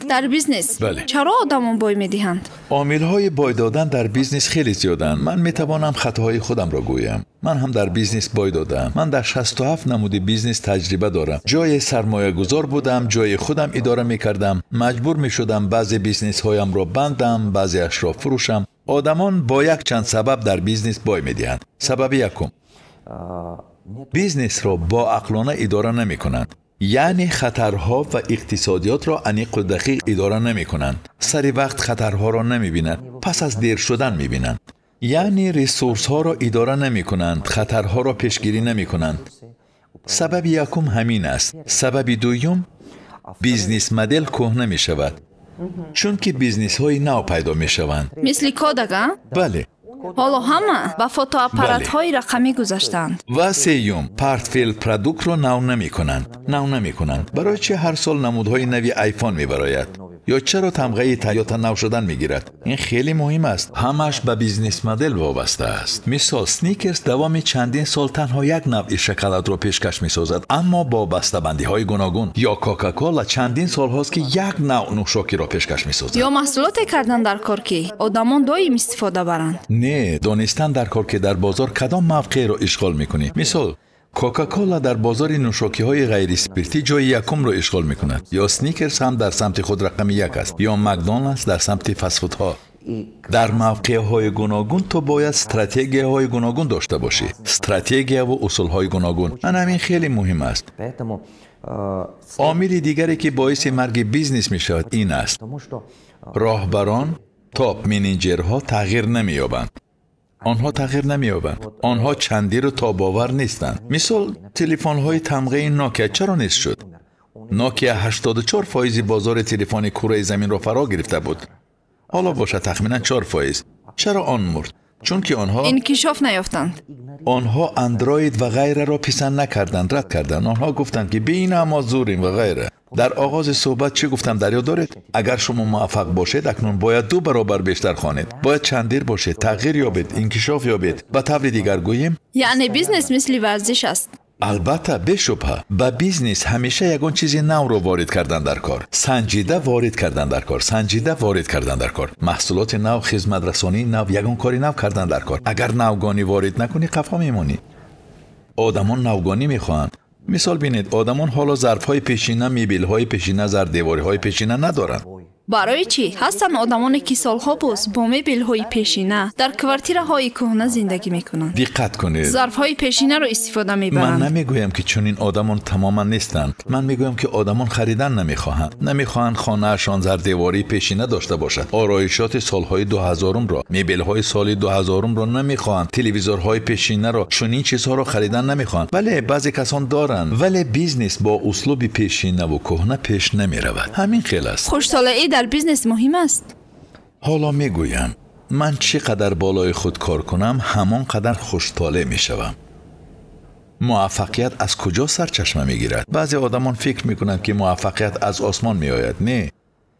Дар бизнес чаро одамон бой медиҳанд? Омилҳои бой додан дар бизнес хеле зиёданд. Ман метавонам хатоҳои худамро гӯям. Ман ҳам дар бизнес бой додаам. Ман дар 67 намуди бизнес таҷриба дорам. Ҷои сармоягузор будам, ҷои худам идора мекардам. Маҷбур мешудам баъзе бизнесҳоямро бандам, баъзеашро фурӯшам. Одамон бо якчанд сабаб дар бизнес бой медиҳанд. Сабаби якум: бизнесро бо ақлона идора намекунанд. Яъне хатарҳо ва иқтисодиётро аниқу дақиқ идора намекунанд. Сари вақт хатарҳоро намебинанд, пас аз дер шудан мебинанд. Яъне ресурсҳоро идора намекунанд, хатарҳоро пешгирӣ намекунанд. Сабаби якум ҳамин аст. Сабаби дуюм: бизнес-модел кӯҳна мешавад, чунки бизнесҳои нав пайдо мешаванд. Мисли Кодак, а? Бале. Ҳоло ҳама ба фотоаппаратҳои рақамӣ гузаштаанд. Ва сеюм, портфел продуктро нав намекунанд. Нав намекунанд. Барои чӣ ҳар сол намудҳои нави айфон мебарояд? Ё чаро тамғаи Тойота нав шудан мегирад? Ин хеле муҳим аст. Ҳамаш ба бизнес-модел вобаста аст. Мисол, Сникерс давоми чандин сол танҳо як навъи шоколадро пешкаш месозад, аммо бо бастабандиҳои гуногун. Ё Кока-Кола чандин солҳост, ки як навъ нӯшокиро пешкаш месозад. Ё маҳсулоте кардан дар кор, ки одамон доим истифода баранд. Не, донистан дар кор, ки дар бозор кадом мавқеъро ишғол мекунӣ. Мисол, Кока-Кола дар бозори нӯшокиҳои ғайриспиртӣ ҷои якумро ишғол мекунад. Ё Сникерс ҳам дар самти худ рақами як аст, ё Макдоналдс дар самти фастфудҳо. Дар мавқеъҳои гуногун ту бояд стратегияҳои гуногун дошта бошӣ, стратегияву усулҳои гуногун. Ана ҳамин хеле муҳим аст. Омили дигаре, ки боиси марги бизнес мешавад, ин аст: роҳбарон, топ-менеҷерҳо тағйир намеёбанд. Онҳо тағйир намеёбанд. Онҳо чандиру тобовар нестанд. Мисол, телефонҳои тамғаи Nokia чаро нест шуд? Nokia 84% бозори телефони кураи заминро фаро гирифта буд. Ҳоло бошад тахминан 4%. Чаро он мурд? Чунки онҳо инкишоф наёфтанд. Онҳо Android ва ғайраро писанд накарданд, рад карданд. Онҳо гуфтанд, ки бе ин мо зӯрем ва ғайра. Дар оғози суҳбат чӣ гуфтам, дар ёд доред? Агар шумо муваффақ бошед, акнун бояд 2 баробар бештар хонед. Бояд чандир бошед, тағйир ёбед, инкишоф ёбед. Ба таври дигар гӯем, яъне бизнес мисли варзиш аст. Албатта, бешубҳа, ба бизнес ҳамеша ягон чизи навро ворид кардан дар кор, санҷида ворид кардан дар кор, санҷида ворид кардан дар кор, маҳсулоти нав, хизматрасонии нав, ягон кори нав кардан дар кор. Агар навгонӣ ворид накунӣ, қафо мемонӣ. Одамон навгонӣ мехоҳанд. Мисол бинед, одамон ҳоло зарфҳои пешина, мебелҳои пешина, зардевориҳои пешина надоранд. Барои чӣ? Ҳастанд одамоне, ки солҳо боз бо мебелҳои пешина дар квартираҳои кӯҳна зиндагӣ мекунанд. Диққат кунед. Зарфҳои пешинаро истифода мебаранд. Ман намегӯям, ки чунин одамон тамоман нестанд. Ман мегӯям, ки одамон харидан намехоҳанд. Намехоҳанд хонаашон зардевории пешина дошта бошад. Ороишоти солҳои 2000-ро, мебелҳои соли 2000-ро намехоҳанд, телевизорҳои пешинаро, чунин чизҳоро харидан намехоҳанд. Бале, баъзе касон доранд, вале бизнес бо услуби пешинаву кӯҳна пеш намеравад. Ҳамин хел аст. Хуштолеӣ дар бизнес муҳим аст. Ҳоло мегӯям, ман чӣ қадар болои худ кор кунам, ҳамон қадар хуштолеъ мешавам. Муваффақият аз куҷо сарчашма мегирад? Баъзе одамон фикр мекунанд, ки муваффақият аз осмон меояд. Не,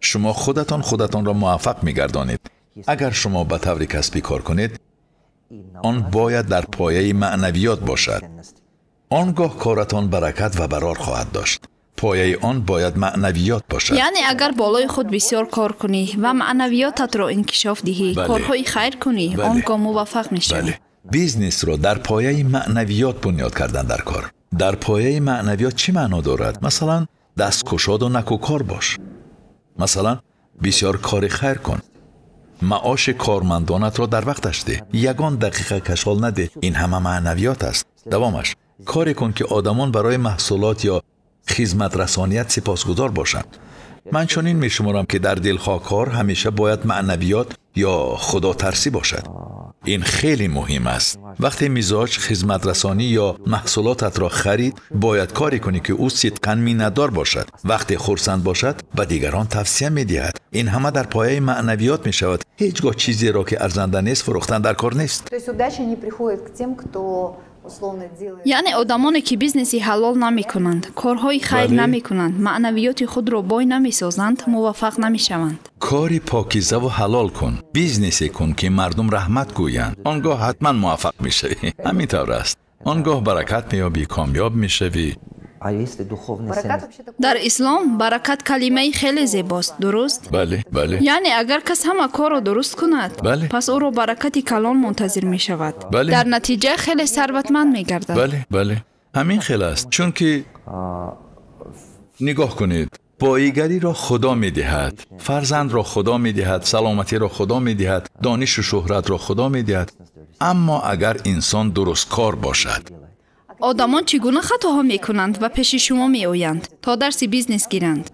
шумо худатон худатонро муваффақ мегардонед. Агар шумо ба таври касбӣ кор кунед, он бояд дар пояи маънавиёт бошад. Он гоҳ коратон баракат ва барор хоҳад дошт. Пояи он бояд маънавиёт бошад. Яъне агар болои худ бисёр кор кунӣ ва маънавиётатро инкишоф диҳӣ, корҳои хайр кунӣ, он гоҳ муваффақ мешавӣ. Бизнесро дар пояи маънавиёт бунёд кардан дар кор. Дар пояи маънавиёт чӣ маъно дорад? Масалан, дасткушоду накӯкор бош. Масалан, бисёр кори хайр кун. Маоши кормандонатро дар вақташ деҳ. Ягон дақиқа кашол надеҳ. Ин ҳама маънавиёт аст. Давомаш: коре кун, ки одамон барои маҳсулот ё хизматрасоният сипосгузор бошанд. Ман чунин мешуморам, ки дар дилхоҳ кор ҳамеша бояд маънавиёт ё худотарсӣ бошад. Ин хеле муҳим аст. Вақте мизоҷ хизматрасонӣ ё маҳсулотатро харид, бояд коре кунӣ, ки ӯ сидқан миннатдор бошад. Вақте хурсанд бошад, ба дигарон тавсия медиҳад. Ин ҳама дар пояи маънавиёт мешавад. Ҳеҷ гоҳ чизеро, ки арзанда нест, фурӯхтан дар кор нест. Яъне одамоне, ки бизнеси ҳалол намекунанд, корҳои хайр намекунанд, маънавиёти худро бой намесозанд, муваффақ намешаванд. Кори покизаву ҳалол кун, бизнесе кун, ки мардум раҳмат гӯянд. Он гоҳ ҳатман муваффақ мешавӣ. Ҳамин тавр аст. Он гоҳ баракат меёбӣ, комёб мешавӣ. Дар ислом баракат калимаи хеле зебост, дуруст? Бале, бале. Яъне агар кас ҳама корро дуруст кунад, бале, пас ӯро баракати калон мунтазир мешавад. Бале. Дар натиҷа хеле сарватманд мегардад. Бале, бале. Ҳамин хел аст, чунки нигоҳ кунед, боигариро Худо медиҳад, фарзандро Худо медиҳад, саломатиро Худо медиҳад, донишу шӯҳратро Худо медиҳад. Аммо агар инсон дурусткор бошад. Одамон чӣ гуна хатоҳо мекунанд ва пеши шумо меоянд то дарси бизнес гиранд?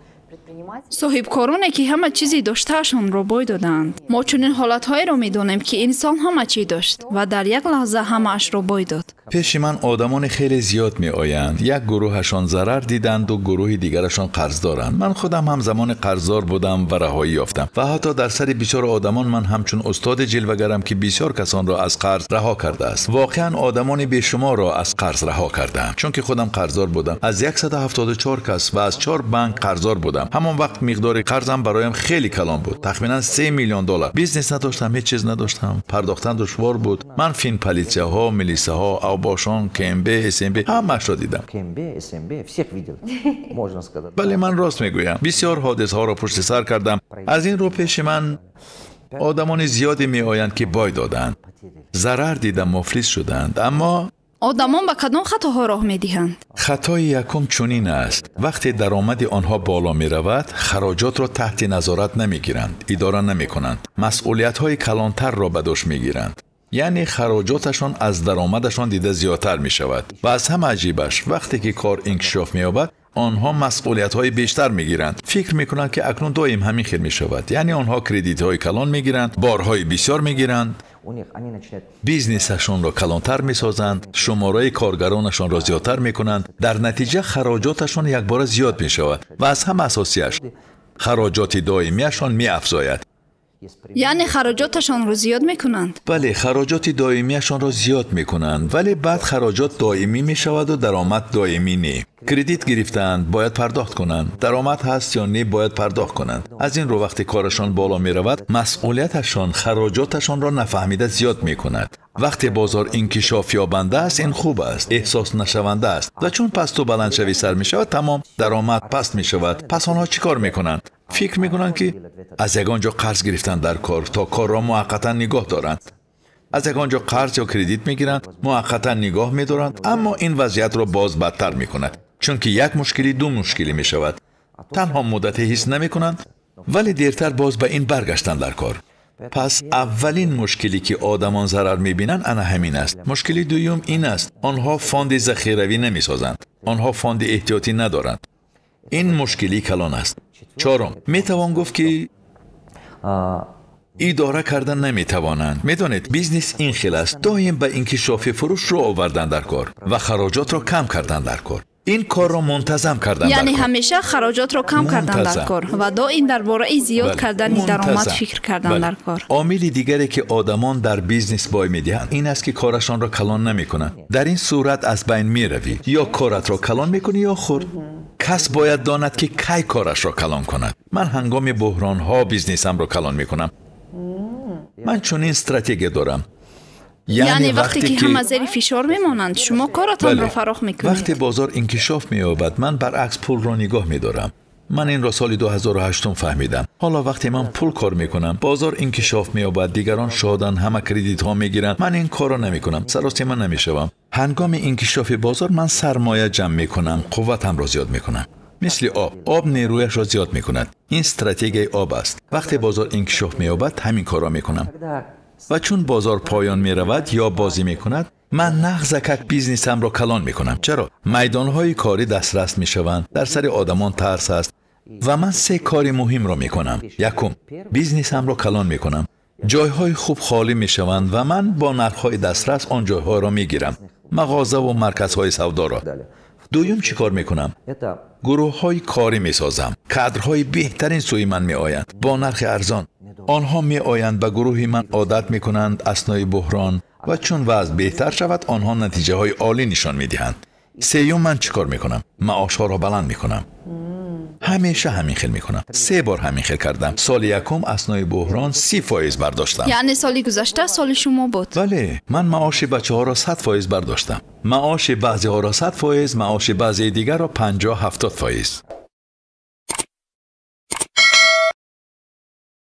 Соҳибкороне ки ҳама чизи доштаашонро бой додаанд. Мо чунин ҳолатҳоеро медонем ки инсон ҳама чӣ дошт ва дар як лаҳза ҳамаашро бой дод. Пеши ман одамони хеле зиёд меоянд. Як гурӯҳашон зарар диданд ва гурӯҳи дигарашон қарз доранд. Ман худам ҳам замони қарздор будам ва раҳоӣ ёфтам. Ва ҳатто дар сари бисёр одамон ман ҳамчун устоди ҷилвагарам ки бисёр касонро аз қарз раҳо кардааст. Воқеан одамони бешуморро аз қарз раҳо кардаам, чунки худам қарздор будам. Аз 174 кас ва аз 4 банк қарздор будам. Ҳамон вақт миқдори қарзам бароям хеле калон буд, тахминан 3 миллион доллар. Бизнес надоштам, ҳеҷ чиз надоштам, пардохтан душвор буд. Ман финполитсияҳо, милисаҳо, авбошон, КМБ, СМБ ҳамаашро дидам. Бале, ман рост мегӯям. Бисёр ҳодисаҳоро пушти сар кардам. Аз ин рӯ пеши ман одамони зиёде меоянд ки бой доданд, зарар дида, муфлис шуданд. Аммо одамон ба кадом хатоҳо роҳ медиҳанд? Хатои якум чунин аст: вақте даромади онҳо боло меравад, хароҷотро таҳти назорат намегиранд, идора намекунанд, масъулиятҳои калонтарро ба дӯш мегиранд. Яъне хароҷоташон аз даромадашон дида зиёдтар мешавад. Ва аз ҳама аҷибаш, вақте ки кор инкишоф меёбад, онҳо масъулиятҳои бештар мегиранд. Фикр мекунанд ки акнун доим ҳамин хел мешавад. Яъне онҳо кредитҳои калон мегиранд, борҳои бисёр мегиранд, бизнесашонро калонтар месозанд, шумораи коргаронашонро зиёдтар мекунанд. Дар натиҷа хароҷоташон якбора зиёд мешавад ва аз ҳама асосияш хароҷоти доимияшон меафзояд. Яъне хароҷоташонро зиёд мекунанд? Бале, хароҷоти доимияшонро зиёд мекунанд, вале баъд хароҷот доимӣ мешаваду даромад доимӣ не. Кредит гирифтаанд, бояд пардохт кунанд. Даромад ҳаст ё не, бояд пардохт кунанд. Аз ин рӯ вақте корашон боло меравад, масъулияташон хароҷоташонро нафаҳмида зиёд мекунад. Вақте бозор инкишоф ёбанда аст, ин хуб аст, эҳсос нашаванда аст. Ва чун пасту баландшавӣ сар мешавад, тамом даромад паст мешавад. Пас онҳо чӣ кор мекунанд? Фикр мекунанд ки аз ягон ҷо қарз гирифтан дар кор то корро муваққатан нигоҳ доранд. Аз ягон ҷо қарз ё кредит мегиранд, муваққатан нигоҳ медоранд, аммо ин вазъиятро боз бадтар мекунад, чунки як мушкилӣ ду мушкилӣ мешавад. Танҳо муддате ҳис намекунанд, вале дертар боз ба ин баргаштан дар кор. Пас аввалин мушкиле ки одамон зарар мебинанд ана ҳамин аст. Мушкили дуюм ин аст: онҳо фонди захиравӣ намесозанд, онҳо фонди эҳтиётӣ надоранд. Ин мушкили калон аст. Чорум, метавон гуфт ки идора кардан наметавонанд. Медонед, бизнес ин хел аст: доим ба инкишофи фурӯш рӯ овардан дар кор ва хароҷотро кам кардан дар кор. Ин корро мунтазам кардан дар яъне кор. Ҳамеша хароҷотро кам кардан дар кор ва доим дар бораи зиёд кардани даромад фикр кардан дар кор. Омили дигаре ки одамон дар бизнес бой медиҳанд ин аст ки корашонро калон намекунанд. Дар ин сурат аз байн меравӣ. Ё коратро калон мекунӣ ё хурд. Кас бояд донад ки кай корашро калон кунад. Ман ҳангоми буҳронҳо бизнесамро калон мекунам. Ман чунин стратегия дорам. Яъне вақте ки ҳама зери фишор мемонанд, шумо коратонро фарох мекунед. Вақте бозор инкишоф меёбад, ман баръакс пулро нигоҳ медорам. Ман инро соли 2008 фаҳмидам. Ҳоло вақте ман пул кор мекунам, бозор инкишоф меёбад, дигарон шоданд, ҳама кредитҳо мегиранд. Ман ин корро намекунам, саросема намешавам. Ҳангоми инкишофи бозор ман сармоя ҷамъ мекунам, қувватамро зиёд мекунам. Мисли об, об нерӯяшро зиёд мекунад. Ин стратегияи об аст. Вақте бозор инкишоф меёбад, ҳамин корро мекунам. Ва чун бозор поён меравад ё бозӣ мекунад, ман нағзакак бизнесамро калон мекунам. Чаро? Майдонҳои корӣ дастрас мешаванд, дар сари одамон тарс аст. Ва ман се кори муҳимро мекунам. Якум, бизнесамро калон мекунам. Ҷойҳои хуб холӣ мешаванд ва ман бо нархҳои дастрас он ҷойҳоро мегирам, мағозаву марказҳои савдоро. Дуюм, чӣ кор мекунам? Гурӯҳҳои корӣ месозам. Кадрҳои беҳтарин сӯи ман меоянд бо нархи арзон. Онҳо меоянд, ба гурӯҳи ман одат мекунанд аснои буҳрон ва чун вазъ беҳтар шавад, онҳо натиҷаҳои олӣ нишон медиҳанд. Сеюм, ман чӣ кор мекунам? Маошҳоро баланд мекунам. Ҳамеша ҳамин хел мекунам. 3 бор ҳамин хел кардам. Соли якум аснои буҳрон 30% бардоштам. Яъне соли гузашта соли шумо буд? Бале, ман маоши бачаҳоро 100% бардоштам. Маоши баъзеҳоро 100%, маоши баъзеи дигарро 50-70%.